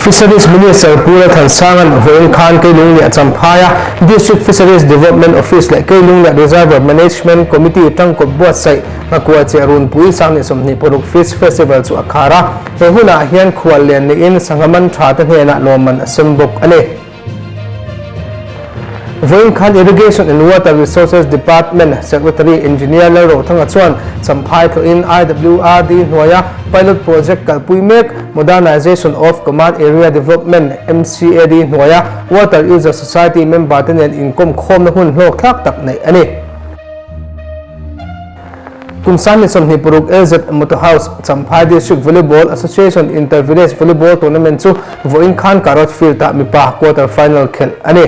Fisheries Minister Pu Lalthansanga'n vawiin khan Keilungliah Champhaia District Fisheries Development Office leh Keilungliah Reservoir Management Committee tangkawp buatsaih Nghakuai Chiah Runpui 2026 Fish Festival chu a khar a. He hunah hian khual lian niin sangha man tha te hnenah lawmman a sem bawk a ni. Vawiin khan Irrigation and Water Resources Department Secretary Engineer Lalrothanga chuan Champhai tlawhin IWRD hnuaia pilot project kalpui mek Modernization of Command Area Development, MCAD, hnuaia Water User Society member te nen inkawm khawmna hun hlawk thlak tak neih a ni. Kum 2026 LZ Motor House Champhai District Volleyball Association Inter Village Volleyball Tournament chu vawiin khan Karot Field-ah mipa quarter final khelh a ni.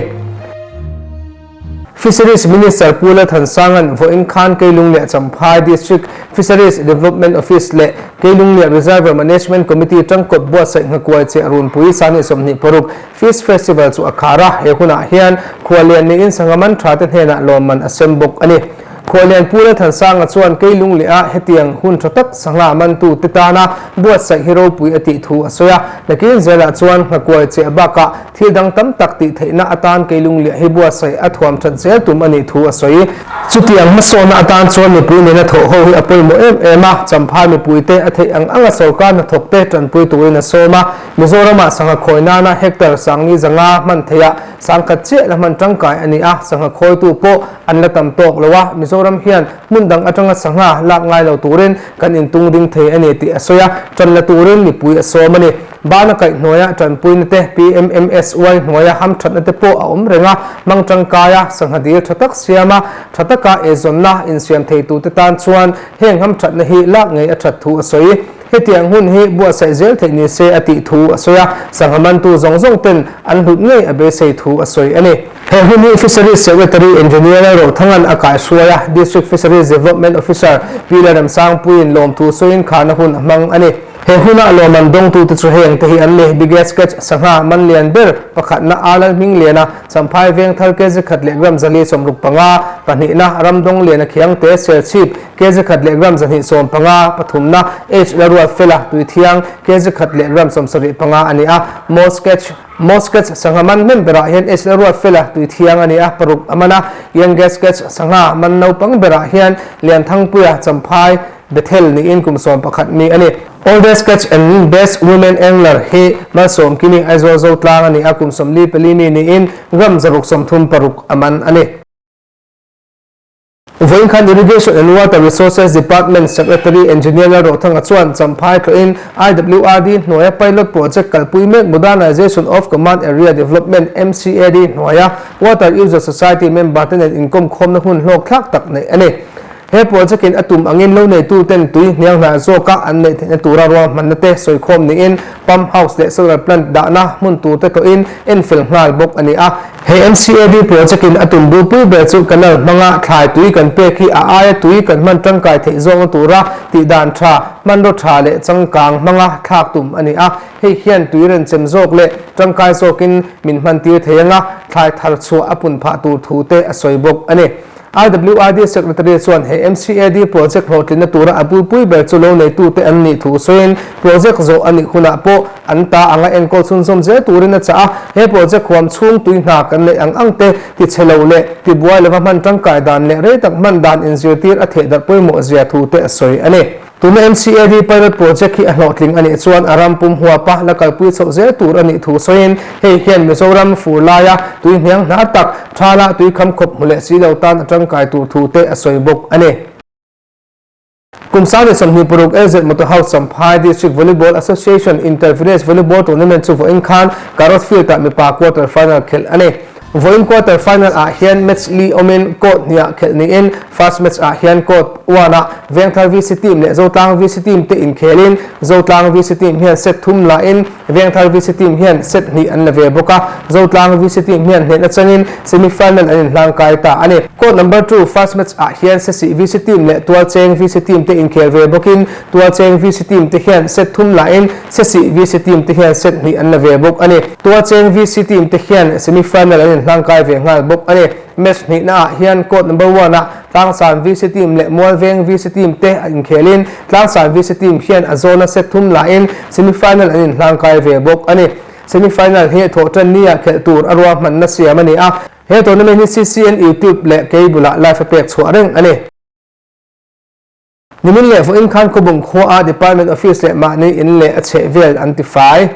Fisheries Minister Pu Lalthansanga'n vawiin khan Keilungliah Champhai District Fisheries Development Office leh Keilungliah Reservoir Management Committee tangkawp buatsaih nghakuai che runpui 2026 Fish Festival chu a khar a, he hunah hian khuallian niin sangha man tha te hnenah lawmman a sem bawk a ni. Khuallian Pu Lalthansanga chuan kei lungleh-ah hetiang hun tha tak sangha mantu te tana buatsaih hi ropui a tih thu a sawi a. Nakin zelah chuan nghakuai chiah bakah thil dang tam tak tih theihna atan kei lungleh hi buatsaih a thuam that zel tum a nih thu a sawi. Chutiang hmasawnna atan chuan mipui nena thawh ho hi a pawimawh em em a, Champhai mipuite a theih ang anga sorkar hnathawk te tanpui turin a sawm a. Mizoramah sangha khawi nana hectare sangni zanga hman theihah sangkhat chiah la hman tangkai a ni a, sangha khawitu pawh an la tam tawk lo a, Mizoram hian hmun dang atanga sangha lak ngai lo turin kan intung ding thei a ni tih a sawi a, tan la turin mipui a sawm a ni. Bana kaih hnuaia tanpuina te, PMMSY hnuaia hamthatna te pawh a awm reng a, hmang tangkaia sangha dil tha tak siam a, tha taka eizawnna insiam theitute tan chuan heng hamthatna hi lak ngei a that thu a sawi. Hetiang hun hi buatsaih zel theih ni se a tih thu a sawi a, sangha mantu zawng zawng ten an hlut ngei a beisei thu a sawi a ni. He hun hi Fisheries Secretary Engineer Lalrothanga'n a kaihruai a, District Fisheries Development Officer Pi Lalramsangpuiin lawmthu sawiin kharna hun a hmang a ni. He huna lawmman dawngtute chu heng te hi an ni, Biggest Catch sangha man lian ber pakhatna A Lalhmingliana, Champhai Vengthar kg khat leh gram 465, pahnihna Ramdawngliana Khiangte Serchhip kg khat leh gram 275, pathumna H Laruatfela Tuithiang kg khat leh gram 75 a ni a, Most Catch. Moskets sangha man hnem berah hian H Lalruatfela tui thiang a ni a, paruk a man a. Youngest Catch sangha man naupang berah hian Lianthangpuia Champhai Bethel niin kum 11 mi a ni. Oldest Catch and Best Women Angler hi Malsawmkimi Aizawl Zotlang a ni a, kum 44 mi niin gram 636 a man a ni. Vawiin khan Irrigation and Water Resources Department Secretary Engineer Lalrothanga chuan Champhai tlawhin IWRD hnuaia pilot project kalpui mek Modernization of Command Area Development, MCAD, hnuaia Water User Society member te nen inkawm khawmna hun hlawk thlak tak neih a ni. He project in a tum angin lo neitu ten tui hniang hnah zawka an neih theihna tura ruahmanna te sawikhawm niin pump house leh solar plant dahna hmun tur te tlawhin enfel nghal bawk a ni a. He MCAD project in a tum bulpui ber chu canal hmanga thlai tui kan pek hi a aia tui kan hman tangkai theih zawkna tura tih dan tha, hmanraw tha leh changkang hmanga thlak tum a ni a. Hei hian tui renchem zawk leh tangkai zawkin min hman tir thei anga thlai thar chhuah a pun phah tur thu te a sawi bawk a ni. IWRD Secretary chuan he MCAD project hlawhtlinna tura a bulpui ber chu lo neitute an nih thu sawiin project zawh a nih hunah pawh an ta anga enkawl chhunzawm zel turin a chah a. He project huam chhung tui hna kan neih ang ang te tichhe lo leh tibuai lova hman tangkai dan leh rei tak hman dan inzirtir a thehdarh pawimawh zia thu te a sawi a ni. Tuna MCAD pilot project hi a hlawhtling a nih chuan a ram pum huapa la kalpui chhoh zel tur a nih thu sawiin hei hian Mizoram fur laia tui hniang hnar tak thala tui kham khawp hmu leh si lo tan a tangkai tur thu te a sawi bawk a ni. Kum 2026 LZ Motor House Champhai District Volleyball Association Inter Village Volleyball Tournament chu vawiin khan Karot Field-ah mipa quarter final khelh a ni. Vawiin quarter final ah hian match li awmin court hniah khelh niin first match ah hian court one ah Vengthar VC team leh Zotlang VC team te inkhelin Zotlang VC team hian set thum lahin Vengthar VC team hian set hnih an la ve bawk a, Zotlang VC team hian hnehna changin semi final an inhlangkai ta a ni. Court number two first match ah hian Sesih VC team leh Tualcheng VC team te inkhel ve bawkin Tualcheng VC team te hian set thum lahin Sesih VC team te hian set hnih an la ve bawk a ni. Tualcheng VC team te hian semi final an inhlangkai ve nghal bawk a ni. Match hnihna ah hian court number one ah Tlangsan VC team leh Mualveng VC team te a inkhelin Tlangsan VC team hian a zawna set thum lahin semi final an inhlangkai ve bawk a ni. Semi final hi thawhṭan nia khelh tur a ruahmanna siam a ni a, he tournament hi CCN YouTube leh cable ah live a pek chhuah reng a ni. Nimin leh vawiin khan Khawbung khuaah Department Office leh mahni in leh a chheh vel an tifai.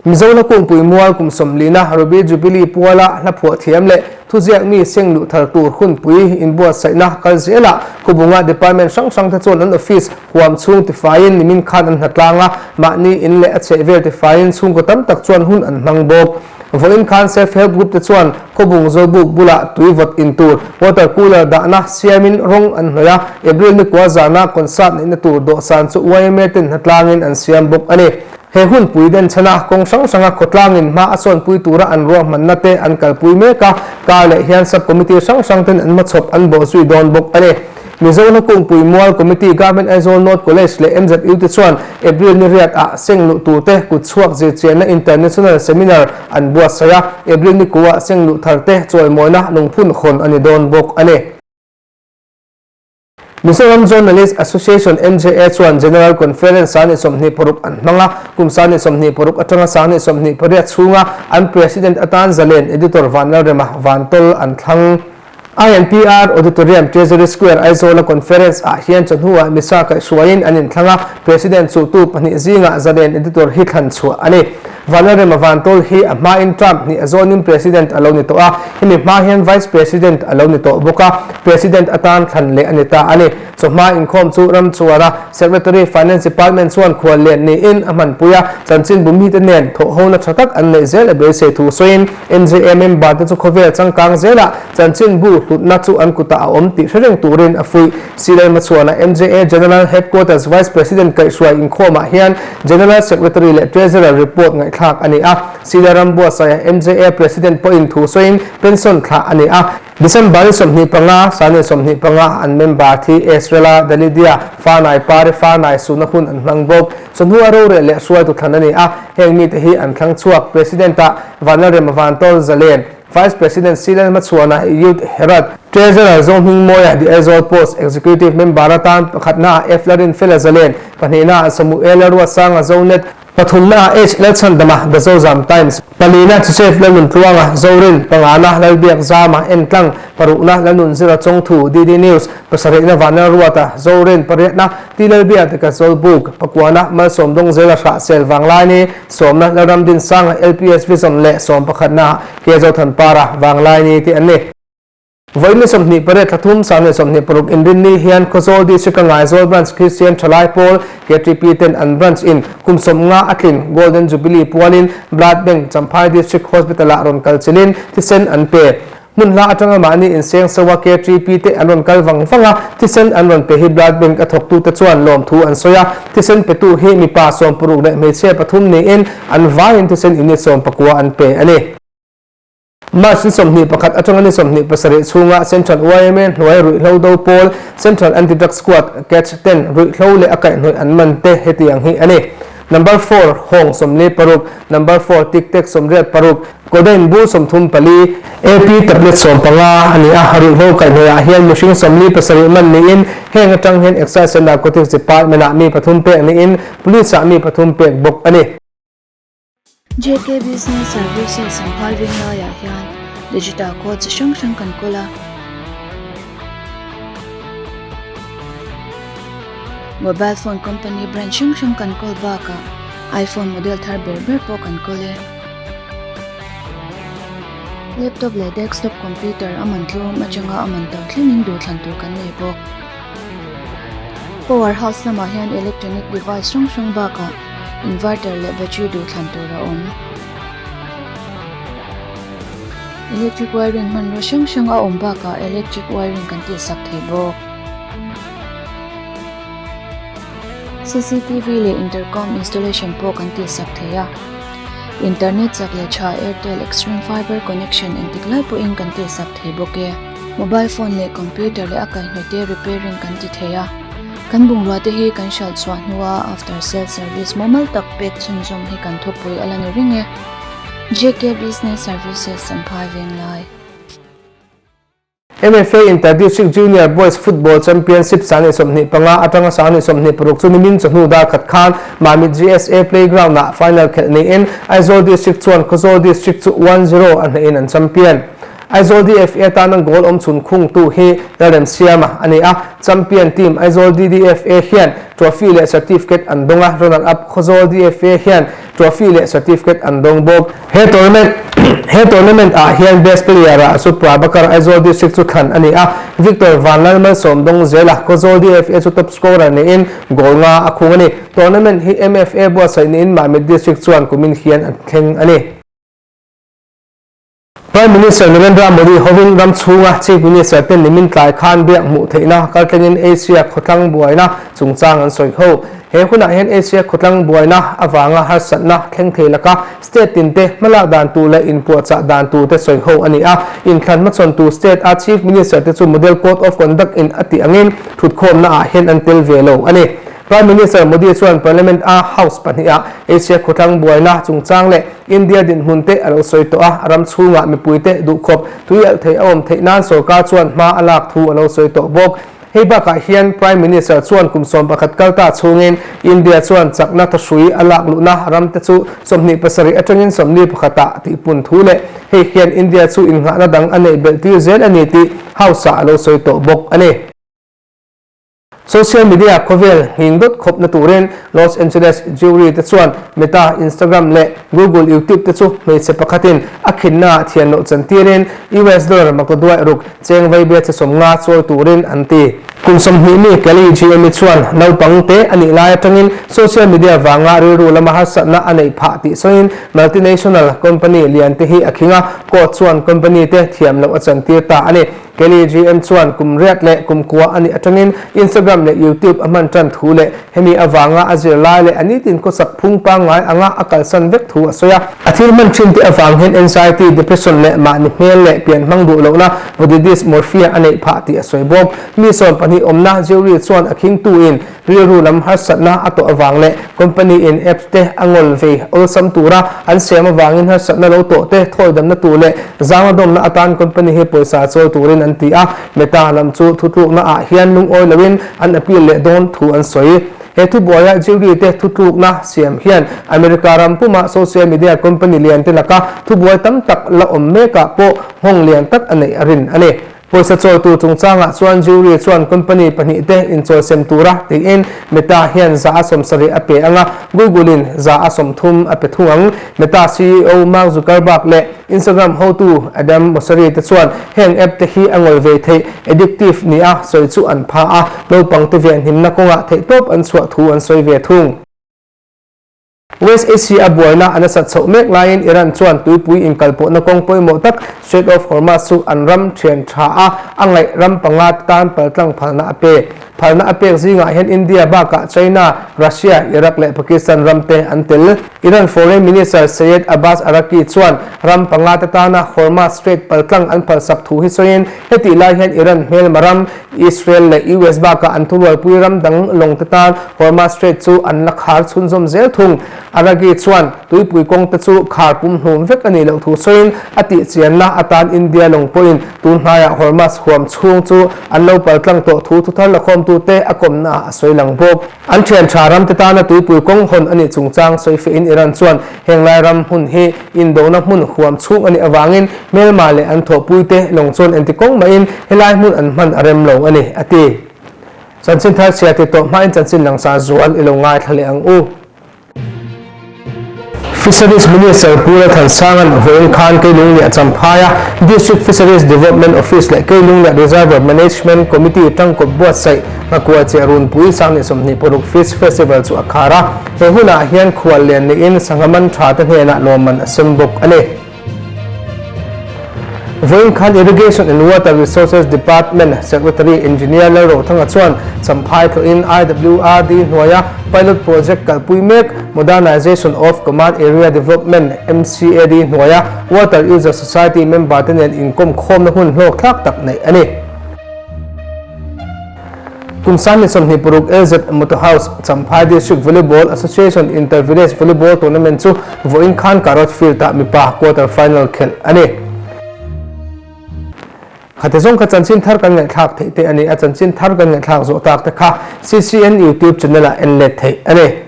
Mizo hla kungpui mual kum sawmlina Ruby Jubilee puala hla phuah thiam leh thuziak mi seng luh thar tur hunpui inbuatsaihna kal zelah Khawbunga Department hrang hrang te chuan an office huam chhung tifaiin nimin khan an hnatlang a, mahni in leh a chheh vel tifaiin chhungkaw tam tak chuan hun an hmang bawk. Vawiin khan Self Help Group te chuan Khawbung Zawlbuk bulah tui vawt in tur water cooler dahna siamin rawng an hnawih a, April nikua zana concert neihna tur dawhsan chu yma ten hnatlangin an siam bawk a ni. He hunpui denchhana kawng hrang hranga khawtlangin hma a sawnpui tura an ruahmanna te an kalpui mek a, kar leh hian sub committee hrang hrang ten an hmachhawp an bawhzui dawn bawk a ni. Mizo hla kungpui mual Committee Government Aizawl North College leh MZU te chuan April ni riat ah seng luh tur te kut chhuak zirchianna International Seminar an buatsaih a, April ni ku ah seng luh thar te chawimawina lungphun hawn a ni dawn bawk a ni. Mizoram Journalist Association, MJA, chuan General Conference 26 an hmang a, kum 26 atanga 28 chhunga an President atan Zalen Editor Vanlalrema Vantawl an thlang. INPR Auditorium, Treasury Square, Aizawl-a conference ah hian chawhnuah Misa kaihhruaiin an inthlang a, President chuhtu pahnih zingah Zalen Editor hi thlan chhuah a ni. Vanlalrema Vantawl hi a hmain term hnih a zawnin President a lo ni tawh a, hemi hma hian Vice President a lo ni tawh bawk a, President atan thlan leh a ni ta a ni. Chawhma inkhawm chu Ramchuara Secretary Finance Department chuan khual lian niin a hmanpui a, chanchinbu mite nen thawhhona tha tak an neih zel a beisei thu sawiin NJA member te chu khawvel changkang zelah chanchinbu hlutna chu an kutah a awm tih hre reng turin a fuih. Silai Machhuana MJA General Headquarters Vice President kaihhruai inkhawmah hian General Secretary leh Treasurer report ngaihthlak a ni a, Silai Rambuatsaia MJA President pawhin thu sawiin pension thlah a ni a. December ni 25, Sane 25 an member thi Esrela, Dalidia, Fanai Pare, Fanai Suna hun an hmang bawk. Chawhnu a rorel leh hruaitu thlan a ni a, heng mite hi an thlang chhuak. President-ah Vanlalrema Vantawl Zalen, Vice President Silen Hmachhuana Youth Herald, Treasurer Zohmingmawia The Aizawl Post, Executive Member atan pakhatnaah F Larinfela Zalen, pahnihnaah Samuela Ruatsanga Zonet, Pathumna H Lalchhandama, The Zozam Times, Palina Joseph Lalnuntluanga, Zorin, Pangana Lalbiak Zama, Entlang, Parukna Lalnunzira Chawngthu, DD News, Pasarihna Vanlalruata, Zorin, Pariatna T Lalbia The Kazawlbuk, Pakuana Malsawm Dawngzela Hrahsel Vanglaini, Sawmna Lalramdinsanga, LPS Vision leh Sawmpakhatna K Zothanpara, Vanglaini tih an ni. Vawiin ni 28 thla thum sang leh 26 inrinni hian Khawzawl District-a Ngaizawl Branch Kristian Thalai Pawl, KTP, ten an branch in kum 50 a tlin Golden Jubilee pualin Blood Bank Champhai District Hospital-ah rawn kal chilin thisen an pe. Hmun hla atanga mahni inseng soa KTP te an rawn kal vang vang a, thisen an rawn pe hi Blood Bank a thawktute chuan lawmthu an sawi a, thisen petu hi mipa 60 leh hmeichhia pathum niin an vaiin thisen unit 19 an pe a ni. March ni 21 atanga ni 27 chhunga Central yma hnuai ruihhlo do pawl Central Anti-Drug Squad, CADS, ten ruihhlo leh a kaihhnawih an man te hetiang hi a ni. Number four Hawng 46, Number four Tic Tac 86, Codeine bur 34, AP tablet 15 a ni a, ruihhlo kaihhnawih ah hian mihring 47 man niin heng atang hian Excise and Narcotics Department ah mi pathum pek niin Police ah mi pathum pek bawk a ni. JK Business Services an phai veng laiah hian digital code chi hrang hrang kan kawl a. Mobile phone company brand hrang hrang kan kawl bakah iPhone model thar ber ber pawh kan kawl e. Laptop leh desktop computer a man tlawm atanga a man to thlengin duhthlan tur kan nei bawk. Power house lamah hian electronic device hrang hrang bakah Inverter leh battery duh thlan tur a awm. Electric wiring hmanraw hrang hrang a awm bakah electric wiring kan tihsak thei bawk. Cctv leh intercom installation pawh kan tihsak thei a. Internet chak leh tha Airtel Xtreme Fiber connection engtik lai pawhin kan tihsak thei bawk e. Mobile phone leh computer leh a kaihhnawih te repairing kan ti thei a. Kan bungrua te hi kan hralh chhuah hnua after sale service mumal tak pek chhunzawm hi kan thupui a la ni reng e. JK Business Services Champhai Venglai. MFA Inter-District Junior Boys Football Championship 2025 atanga 2026 chu nimin chawhnu dar khat khan Mamit GSA Playground-ah final khelh niin Aizawl District chuan Khawzawl District chu one zero a hnehin an champion. Aizawl DFA tana goal awm chhun khungtu hi Lalremsiama a ni a, champion team Aizawl DDFA hian trophy leh certificate an dawng a, runner-up Khawzawl DFA hian trophy leh certificate an dawng bawk. He tournament He tournament ah hian best player ah chu Prabhakar Aizawl District chu thlan a ni a, Victor Vanlalmalsawm dawng zel a, Khawzawl DFA chu top scorer niin goal nga a khung a ni. Tournament hi MFA buatsaih niin Mamit District chuan kumin hian an thleng a ni. Prime Minister Narendra Modi hovin ram chhunga Chief Minister ten nimin tlai khan biak hmuh theihna kaltlengin Asia khawtlang buaina chungchang an sawi ho. He hunah hian Asia khawtlang buaina avanga harsatna thleng thei laka state tinte hmalak dan tur leh inpuahchah dan tur te sawi ho a ni a. Inthlan hmachhawntu state a Chief Minister te chu Model Code of Conduct in a tih angin thutkhawmna ah hian an tel ve lo a ni. Prime Minister Modi chuan Parliament a House pahnihah Asia khawtlang buaina chungchang leh India dinhmun te a lo sawi tawh a, ram chhungah mipuite duhkhawp tui alh thei a awm theih nan sorkar chuan hma a lak thu a lo sawi tawh bawk. Hei bakah hian Prime Minister chuan kum 11 kal ta chhungin India chuan chakna thahrui a lak luhna ram te chu 27 atangin 41 ah tihpun thu leh hei hian India chu innghahna dang a neih belh tir zel a ni tih House ah a lo sawi tawh bawk a ni. Social media khawvel nghing dawt khawpna turin Los Angeles jury te chuan Meta, Instagram leh Google YouTube te chu hmeichhe pakhatin a khinnaah thian loh chantirin US dollar maktaduai ruk cheng vaibia che 50 chawi turin an ti. Kum 20 mi Kelly Giammi chuan naupang te a nih lai atangin social media vanga rilru lama harsatna a neih phah tih sawiin multinational company lian te hi a khing a, court chuan company te thiam loh a chantir ta a ni. Kelly GM chuan kum riat leh kum kua a nih atangin Instagram leh YouTube a hman tan thu leh hemi avanga a zirlai leh a nitin khawsak phung pangngai anga a kalsan vek thu a sawi a. A thil hman thin te avang hian anxiety, depression leh mahni hmel leh pian hmang duh lohna body dysmorphia a neih phah tih a sawi bawk. Mi 12 awmna jury chuan a khingtuin Rilru lam harsatna a tawh avang leh company in apps te a ngawl vei awlsam tura an siam avangin harsatna lo tawh te thawidamna tur leh zangna dawmna atan company hi pawisa chawi turin an ti a, Meta lam chu thutlukna ah hian lungawi loin an appeal leh dawn thu an sawi. He thubuaia jury te thutlukna siam hian America ram puma social media company lian te laka thubuai tam tak la awm mekah pawh nghawng lian tak a neih a rin a ni. Pawisa chawitu chungchangah chuan jury chuan company pahnihte inchawisem tura tiin Meta hian 70% a pe ang a, Google-in 30% a pe thung ang. Meta ceo Mark Zuckerberg leh Instagram hotu Adam Mosseri te chuan heng app te hi a ngawi ve theih, addictive nia sawi chu an pha a, naupangte venhimna kawngah theihtawp an chhuah thu an sawi ve thung. West Asia buaina a nasat chhoh mek laiin Iran chuan tuipui inkalpawhna kawng pawimawh tak Strait of Hormuz chu an ram thian tha a, a ngaih ram panga te tan paltlang phalna a pe. Phalna a pek zingah hian India bakah China, Russia, Iraq leh Pakistan ram te an tel. Iran Foreign Minister Seyed Abbas Araqchi chuan ram panga te tana Hormuz Strait paltlang an phalsak thu hi sawiin hetih lai hian Iran hmelma ram Israel leh US bakah an thurualpui ram dang lawng te tan Hormuz Strait chu an la khar chhunzawm zel thung. Araghi chuan tuipui kawng te chu khar pumhlum vek a nih loh thu sawiin a tihchianna atan India lawng pawhin tun hnaiah Hormuz huam chhung chu an lo paltlang tawh thu thuthar lakhawmtute a kawmnaah a sawi lang bawk. An thian tha ram te tana tuipui kawng hawn a nih chungchang sawi fehin Iran chuan heng lai ram hmun hi indona hmun huam chhung a nih avangin hmelma leh an thawhpuite lawng chuan engti kawng mahin helai hmun an hman a rem lo a ni, a ti. Chanchin thar chhia ti tawh hmain chanchin langsar zual i lo ngaithla leh ang u. Fisheries Minister Pu Lalthansanga'n vawiin khan Keilungliah Champhaia District Fisheries Development Office leh Keilungliah Reservoir Management Committee tangkawp buatsaih Nghakuai Chiah Runpui 2026 Fish Festival chu a khar a. He hunah hian khual lian niin sangha man tha te hnenah lawmman a sem bawk a ni. Vawiin khan Irrigation and Water Resources Department Secretary Engineer Lalrothanga chuan Champhai tlawhin IWRD hnuaia pilot project kalpui mek Modernization of Command Area Development, MCAD, hnuaia Water User Society member te nen inkawm khawmna hun hlawk thlak tak neih a ni. Kum 2026 LZ Motor House Champhai District Volleyball Association Inter Village Volleyball Tournament chu vawiin khan Karot Field-ah mipa quarter final khelh a ni. Khate zawng kha chanchin thar kan ngaihthlak theih te a ni. A chanchin thar kan ngaihthlak zawh tak te kha CCN YouTube channel ah en let theih a ni.